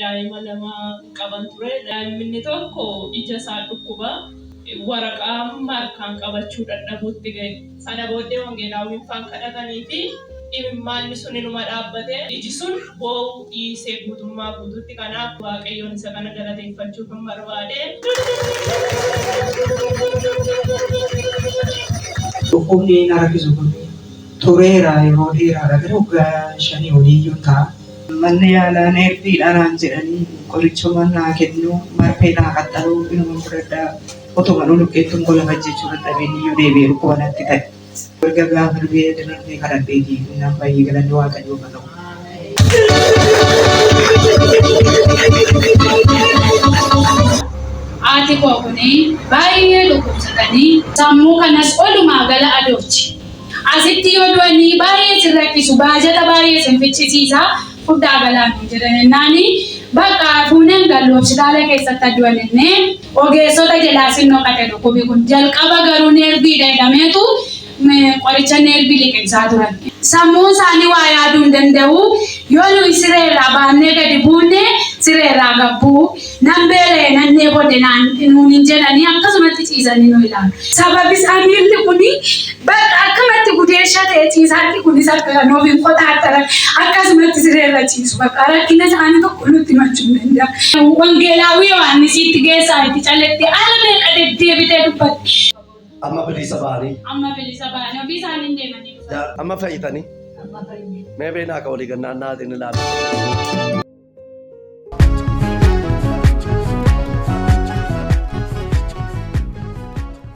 Daa'ima 2 qaban ture. Daa'imni tokko ija isaa dhukkuba. Waraqaa amma harkaan qabachuu dadhabuutti ga'e. Sana booddee wangeelaawwiin faan kadhatanii fi imimmaanni sun inuma dhaabbate. Iji sun boo'uu dhiise guutummaa guutuutti. Kanaaf Waaqayyoon isa kana galateeffachuufan barbaade. Dhukkubni na rakkisu kun tureera yeroo dheeraadha gara waggaa shanii oliiyyuu ta'a. Manni yaalaa neerviidha naan jedhanii qorichuma naa kennu, marfee naa qaxxaru inuman fudhadha. Otuma dhuluqqeettuun koo lafa ejjechuu dadhabeen iyyuu deebi'ee dhukkuba natti ta'e. Erga gaafa dhibee darbee kadhadheeti nan fayye galanni Waaqayyoof haa ta'u. Haati koo kuni baay'ee dhukkubsatanii sammuu kanas olumaa gala adoochi. Asitti yoo du'anii baay'ee isin rakkisu, baajata baay'ee isin ficcisiisa, fudhaa galaa nuun jedhan jennaani bakka fuunee hin gallu hospitaala keessatti haa du'an jennee ogeessota jalaa sin dhokate dhukkubi kun. Jalqaba garuu neerviidha jedhameetu qoricha neervii liqimsaa turan. Sammuun isaanii waa yaaduu hin danda'u. Yoo nuyi siree irraa baannee gadi buune siree irraa gad bu'u. Nan beela'e nan dheebodhe naan nuun hin jedhanii akkasumatti ciisanii nu ilaalu. Sababi isaa miilli kuni bakka akkamatti gudeesha ta'e ciisaatti kunis akka kan of hin qotaattaran akkasumatti sireerra ciisu bakka rakkina isaanii tokko nutti himachuu hin danda'an. Wangeelaawwii Yohaannisiitti geessaa itti caletti ala meeqa deddeebitee dubbatti. Amma bilisa ba'anii. Amma bilisa ba'anii ofii isaanii deemanii dhufan. Amma fayyitanii. Mee beenaa ka walii gannaan naatiin ilaalu.